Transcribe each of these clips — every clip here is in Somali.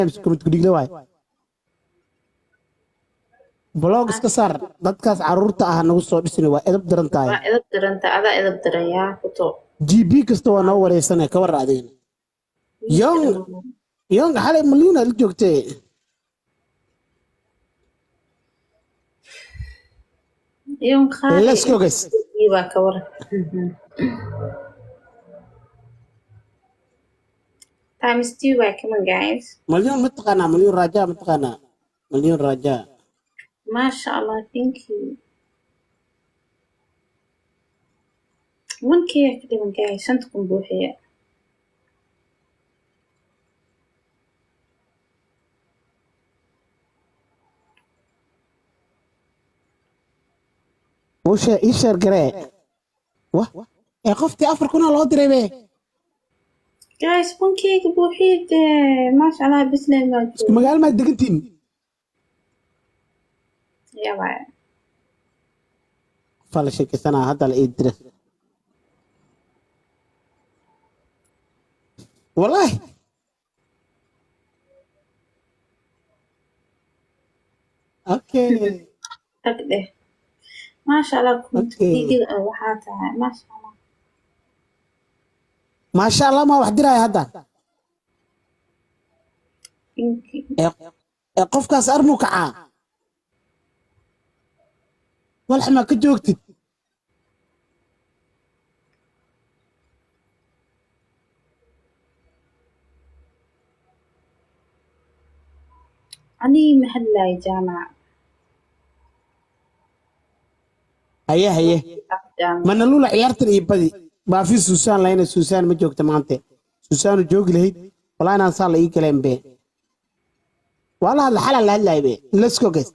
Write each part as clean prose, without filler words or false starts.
Comment ku dhigla waay. Blog iska saar, dadkaas caruurta ah nagu soo dhisina, waa edab daran tahay. Waa edab daranta, adaa edab daran yaa kuto. GB kasta waa noo wareysane, ka war adigna. Young young, xalay malyuuna la joogtee. Young qaali. Let's go, guys. Baa ka waran. Times two waa, come on, guys. Malyuun ma taqaanaa? Malyuun raja ma taqaanaa? Malyuun raja. Maasha Allah, thank you. 1K ka dhiman, guys, 5,000 buuxiya. Ushe ii share garee wah ee qoftii 4,000 loo diray be. Guys, 1K-ga buuxiya dee. Maasha Allah, bisleen baa Isku jooga. magaalo maad degantiin? Yabaa. Qofaa la sheekeysanaa hadda la ii dira, wallahi. Okay. Tag dheh. Maasha Allah. Okay. Kumtiigida oo waxaa tahay maasha Allah. Maasha Allah, ma wax diraya hadda? Thank you. Ee qofkaas armuu kacaa, walax maa ka joogtid? Anigi ma hadlayo, jaamac. Haye haye. Jaamac. Manalula ciyaartan iyo badi baafi Suusaan lahayna. Suusaan ma joogta maante. Suusaanu joogi lahayd, walaa inaan saa la ii galeen be. Waa la hadla, xalaa la hadlaay be. Let's go, guys.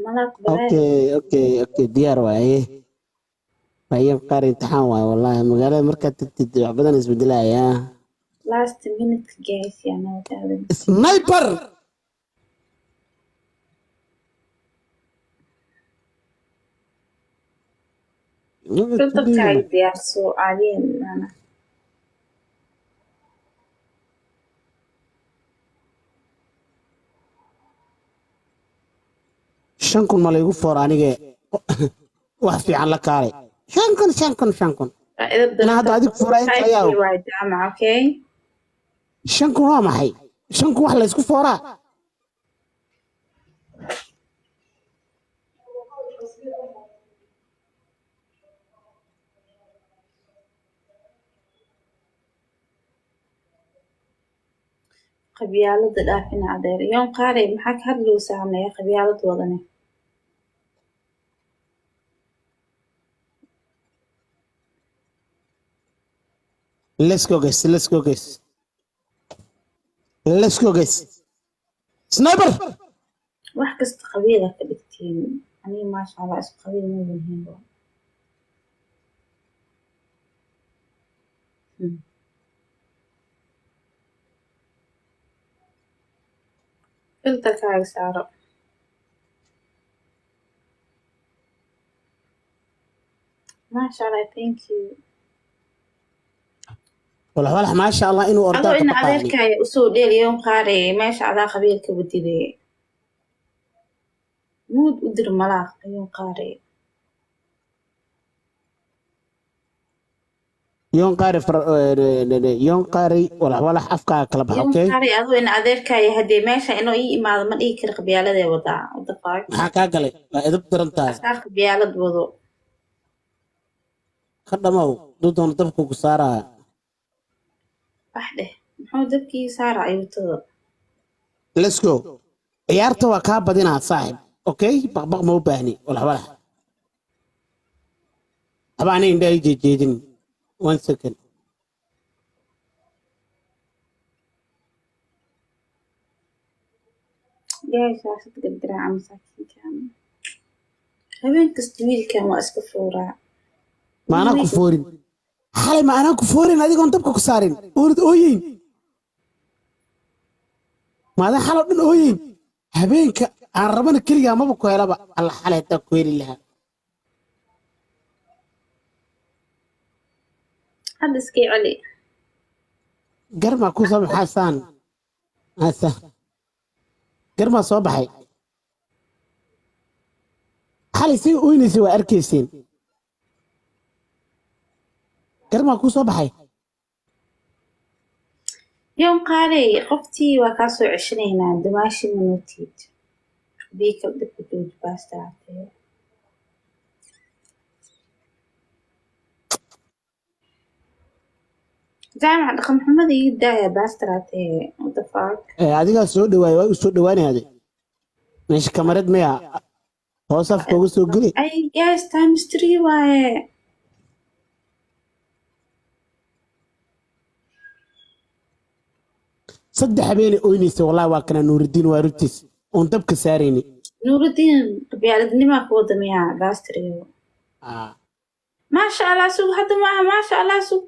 Malaaq balaayo. Okay, diyaar waaye. Ayam qaar imtixaan waaye wallahi. Magaalada markaad tagtid wax badan isbedelaya. Last minute, guys, yaa noo taagan. Sniper. Filterkaaga diyaarso caadiyan maana. 5,000 ma laygu foor anige? Wax fiican la kaalay. 5,000, 5,000, 5,000. Waa edab. Inaa hadda adig furaa inta ayaa og. Waay jaamac, okay. 5,000 waa maxay? 5,000 wax laysku fooraa? Qabyaalada dhaafina, adeer. Yoon qaali, maxaa ka hadlowsaa anaya qabyaalad wadane? Let's go, guys. Let's go, guys. Let's go, guys. Sniper. Wax kasta qabiila ka dhigtiin. Aniga maasha Allah isku qabiil ma yihiin. Filterkaaga saaro. Maasha Allah, thank you. Walax walax, maasha Allah inuu ordaa Adoo ka ina baqaani. Adeerkaaga usoo dheeliyo qaare meesha adaa qabiilka wadide. Muud u dir malaaq ayuu qaare. Yoon qaari far, yoon qaari, walax walax, afkaaga kala bax. Yoon Okay. qaare, adoo ina adeerkaaga haddee meesha inuu ii imaado ma dhihi karo qabyaaladee wadaa. What the fuck? Maxaa kaa galay? Waa edab daran tahay. Asaa qabyaalad wado. Ka dhamow, duu doono dabku ku saaraa. Wax dheh. Muxuu dabkii saara ayuutada? Let's go. Ciyaarta waa kaa badinaa, saaxib. Okay, baqbaq ma u baahni. Walax walax, waxba aniga indhaha ii jeejeedin. One second. Guys, shaashad gargaraaca masaakiinkan. Habeen kasta wiilkan waa iska fuuraa. Ma anaa ku foorin xalay? Ma anaa ku foorin adigoon dabka ku saarin oonad ooyeyn? Maadan xaloo dhan ooyeyn? Habeenka aan rabana keligaa maba ku helaba. Alla, xalay hadaa ku heli lahaa. Hadda iskii celi. Garmaa ku soo baxay xasaan xasaan garmaa soo baxay. Xalay say oynaysay waa arkayseen. Garmaa ku soo baxay. Yoon qaalay, qoftii waa kaa soo ceshanaynaa. Dumaashi manootid biikal dhibka jooji baastaatee. Jaamac, dhaqan xumada ii daaya baastaraatee. What the fuck? Ee, adigaa soo dhawaay, waa u soo dhawaanayade. Meesha kamarad maya hoos afka uga soo geli. Ay guys, times three waaye. 3 habeenay oynaysay wallahi. Waa kana Nuuridiin, waa rugtiis oon dabka saarayni. Nuurudiin qabyaaladnimaa ku wada miyaa baastariyo? Ah. Maasha Allah, sug hadda maaha. Maasha Allah, sug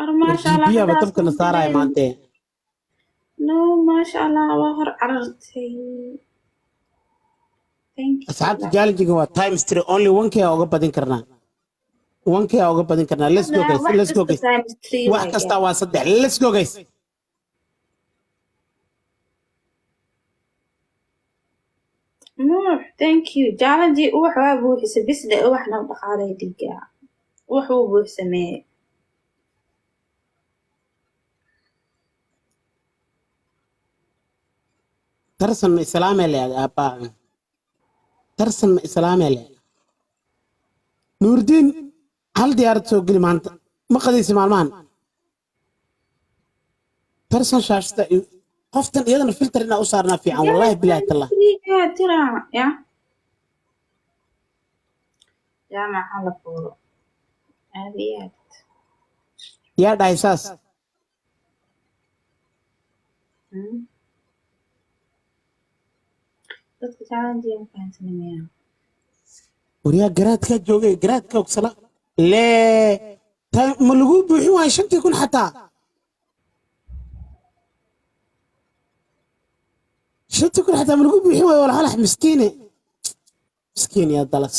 ar, maasha Allah. Jibiyaaba hadda dabkana saaraya maante. No, maasha Allah, waa hor carartay. Thank you. Asxaabta, challenge-ga waa times three only. 1K aa uga badin karnaa, 1K aa uga badin karnaa. Let's go guys, let's go guys. Times three. Wax kasta waa saddex. Let's go guys. Nuux, thank you. Challenge ubax waa buuxisa bisle. Ubax noo dhaqaalay dhiiga. Ubax wuu buuxsamee. Tarsan ma islaamee le aabbaa? Tarsan ma islaamee le? Nuurdiin, hal diyaarad soo geli maanta. Ma qadaysi maalmahan? Tarsan shaashada qoftan iyadana filter inaa u saarnaa fiican, wallahi bilahi tallah. Dhiiga tira ya jaamaca la fuulo aad iyo aad. Yaa dhahay saas? Dadka challenge ma fahansana miyaa? Waryaa, garaadkaa joogay, garaadka ogsala lee ma lagu buuxin waayo 5000 xataa? 5000 xataa ma lagu buuxin waayo? Walxalax miskiine, miskiin yaa dalas,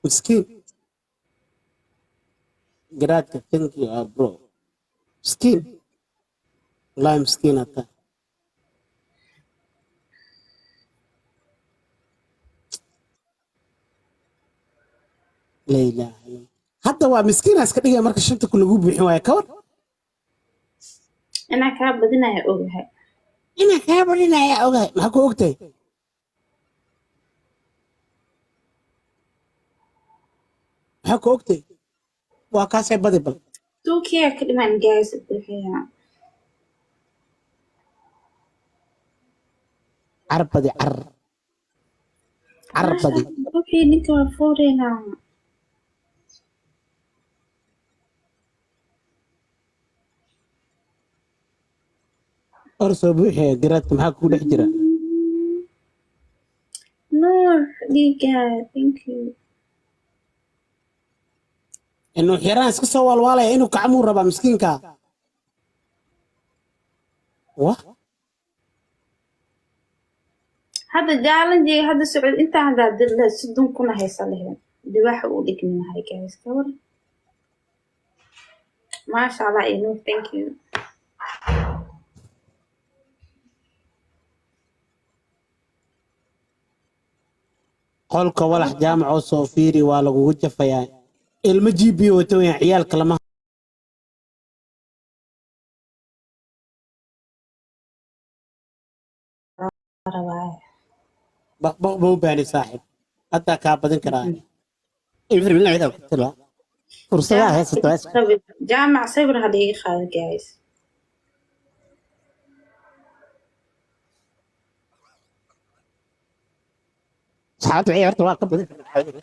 miskiin garaadka. Thank you, bro. Miskiin, wallahi miskiin hataa. La ilaaha illa Allah. Hadda waa miskiina iska dhigaya marka 5000 lagu buuxin waayo, kawar. Inaa kaa badinaya ogahay. Inaa kaa badinaya ogahay. Maxaa ku ogtahay? Maxaa ku ogtahay? Waa kaasay badi bal. 2K ka dhiman guys, buuxiya. Car badi, car car badi. Buuxiya ninka, waa fuureynaa. Or soo buuxiya garaadka, maxaa kugu dhex jira? Nuux dhiiga, thank you. Inuu xiraan iska soo waalwaalaya, inuu kacmuu rabaa miskiinka. Wah. Hadda challenge hadda socod intaa haddaa dirla 30,000 haysa leheen dibaaxa uu dhigmi lahay guys, ka war. Maasha Allah iyo Nuux, thank you. Qolka walax jaamac oo soo fiiri, waa lagugu jafayaa. Ilmo GB wato weyaan, ciyaalka lama. Rabaa. Baqbaq ma u baahni saaxiib, haddaa kaa badin karaa. Fursadaha haysato. Jaamac sawir hadda iga qaado guys. Asxaabta waxay horta waa ka badin karaa.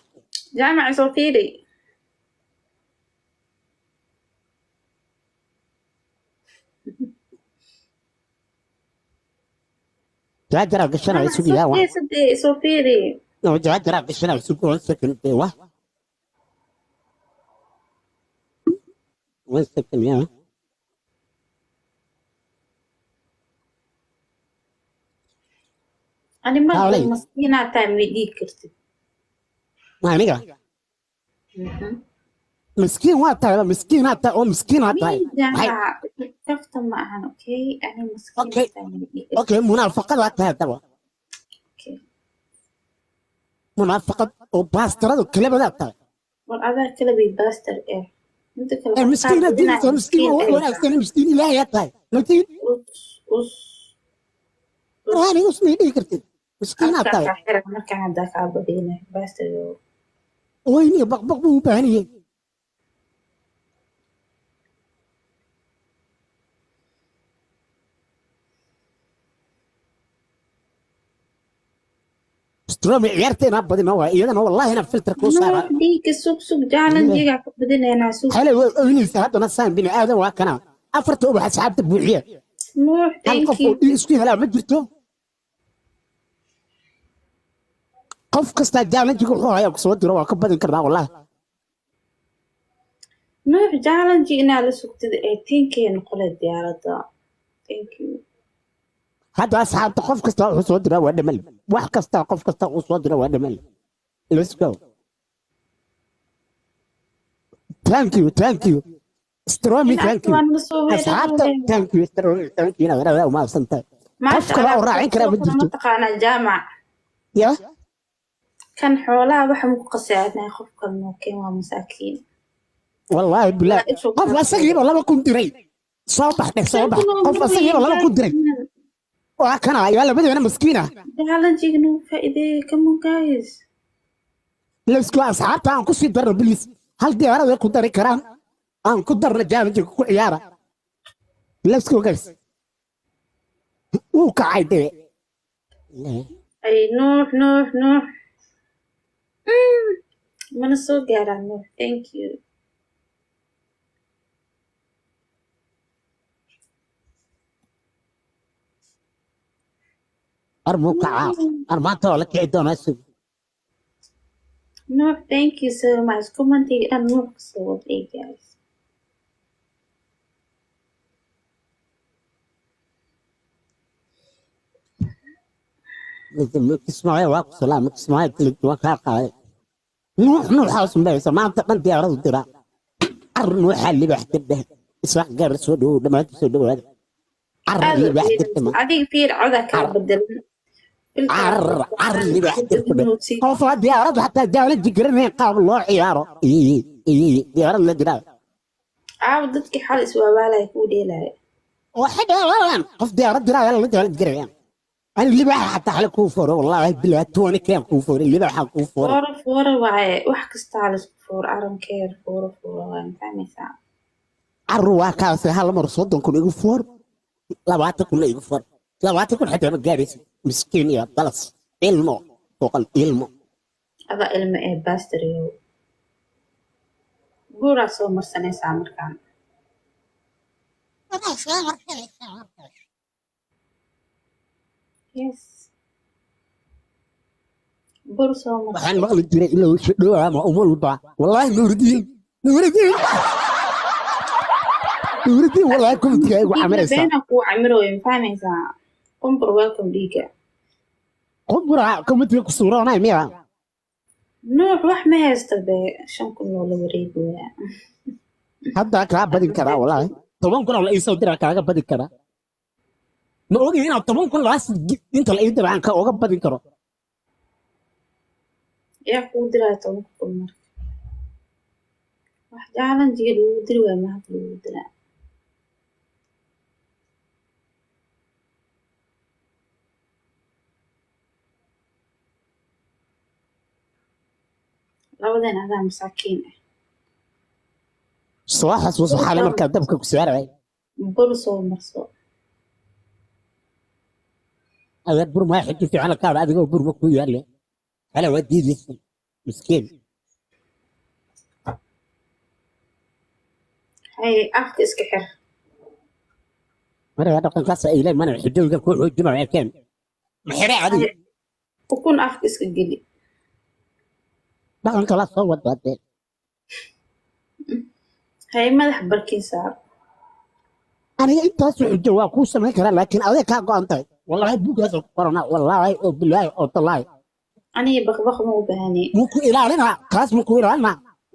Jaamac, soo fiiri. Jaajara gashana isugu yaa wa. Soo fiiri. Jaajara gashana isugu, one second wa, one second ya. Ani ma Hawley. maskiinaa tahay, ma dhiigi kartid. Ma aniga? Mhm. Miskiin waa tahay, miskiinaa tahay oo miskiinaa tahay. Miin kafta ma ahan, okay? Ani miskiin. Okay. Okay, munaafaqad waa tahay haddaba. Okay. Munaafaqad oo baastaradu kalabadaa tahay. War adaa kala bay baaster eh. Inta kale ee miskiina diinta miskiin oo wanaagsan, miskiin ilaahay tahay, laakiin us us. Warani usmay dhihi kartid, miskiinaa tahay. Afka xira markaan haddaa kaa badinay baaster. Weyni baqbaq buu u baahan yahay. Stromi ciyaarta inaa badino waa iyadana, wallahi inaa filter kuu saara. Nuux, dhiigga sug, sug, challenge-ga ku badinaynaa, sug. Xalay way oynaysaa haddana, saan bini aadan waa kana. Afarta ubax asxaabta buuxiya. Nuux, hal thank qof you. oo dhiig isku helaa ma jirto. Qof kastaa challenge-ga wuxuu hayaa kusoo diro, waa ka badin karnaa wallahi. Nuux, challenge inaa la sugtid ee tinkee noqole diyaaradda. Thank you. Hadda asxaabta qof kasta wuxuu soo diraa waa dhamal. Wax kasta qof kasta uu soo dira waa dhamal. Let's go. Thank you, thank you Stromi, thank you. Asxaabta, thank you Stromi, thank you. Inaad u mahadsantahay. Qof kale oo raacin karaa ma jirto. Mataqaanaa jaamac? Ya. Kan xoolaha waxa muku qasaadnay, qof kale noo keen, waa masaakiin. Wallaahi bilaah, qof asagiiba 2000 diray. Soo bax dheh, soo bax. Qof asagiiba 2000 diray waa kana ayaa labadeena maskiin ah. Challenge-ga nagu faa'iideeya. Come on, guys. Let's go. Asxaabta aan ku sii darno, please. Hal diyaarad way ku dari karaan, aan ku darno. Challenge ku ciyaara. Let's go, guys. Wuu kacay dee. Ay Nuux, Nuux, Nuux. Mana soo gaaraa Nuux? Thank you. Ar muu kacaa? Ar maanta waa la kici doonaa, sug. Nuux, thank you so much. Commentiga dhan Nuux kasoo waday, guys. Kismaayo waa ku salaam Kismaayo, waa kaa qaaday. Nuux, nuuxaa sumbaysa maanta dhan diyaaradu diraa. Ar nuuxaa libax dirdheh. Iswaaq gaar soo dhowow, dhammaantii soo dhowaada. Car Aad u libax dirtama. Adiga fiir, coda kaa bedelan. Car car libax dirtama. Qof waa diyaaradu xataa challenge garanayn qaab loo ciyaaro. Diyaarad la diraa. Caawa dadkii xal iswaawaalaya kuu dheelaya. Waxay dhahayaan qof diyaarad diraa la challenge garayaan. Ani libaaxa xataa xale kuu furo, wallaahi bilaa tooni keen kuu furo, libaaxa kuu furo. Fooro fooro waaye, wax kastaa laisku fooro, arankeer fooro fooro waaye, ma fahmaysaa? Carru waa kaasi. Hal mar 30,000 igu foor, 20,000 igu foor. 20,000 xitaa ma gaaraysa, miskiin iyo dalas ilmo boqol ilmo. Adaa ilmo ee baastaryow, buuraa soo marsanaysaa markaan. Yes, bur soo Waxaan marsan. maqli jiray ilow dhow ama umulba. Wallaahi Nuuridiin, Nuuridiin, Nuuridiin, wallaahi commentiga igu camiraysaa. Beena kuu camirooyo, ma fahmaysaa? Qumbur, welcome dhiiga. Qumbura commentiga ku suuroonay miya? Nuux wax ma haysta be, 5000 oo la wareegaya. Hadda kaa badin karaa, wallaahi 10,000 oo la iisoo diraa kaaga badin karaa. Ma ogin inaad 10,000 laas inta la ii dira aan ka oga badin karo. Yaa kuu diraya 10,000 marka? Wax challenge-ga lagu diri waaya, ma hadda lagu diraa? Labadan adaa masaakiin ah. Soo xasuuso xalay markaa dabka ku saarayay. Bur soo marso. Adeer, bur maa xiji fiican kaada adigoo bur ma kuu yaale. Xalay waa diidaysa miskiin. Hay, afka iska xir. Marka dhaqankaas ay leeyihiin mana xijooyinka ku xoojinayo arkeen maxire adiga. Ukun afka iska geli. Dhaqanka la soo wadbaadee. Hay, madax barkin saar. Aniga intaas xujo waa kuu samayn karaa, laakiin adeeg kaa go'an tahay. Wallaahi buuggaas oo ku qoranaa, wallaahi oo bilaahi oo tallaahi. Aniga baqbaq ma u baahani. Muu ku ilaalinaa kaas? Muu ku ilaalinaa?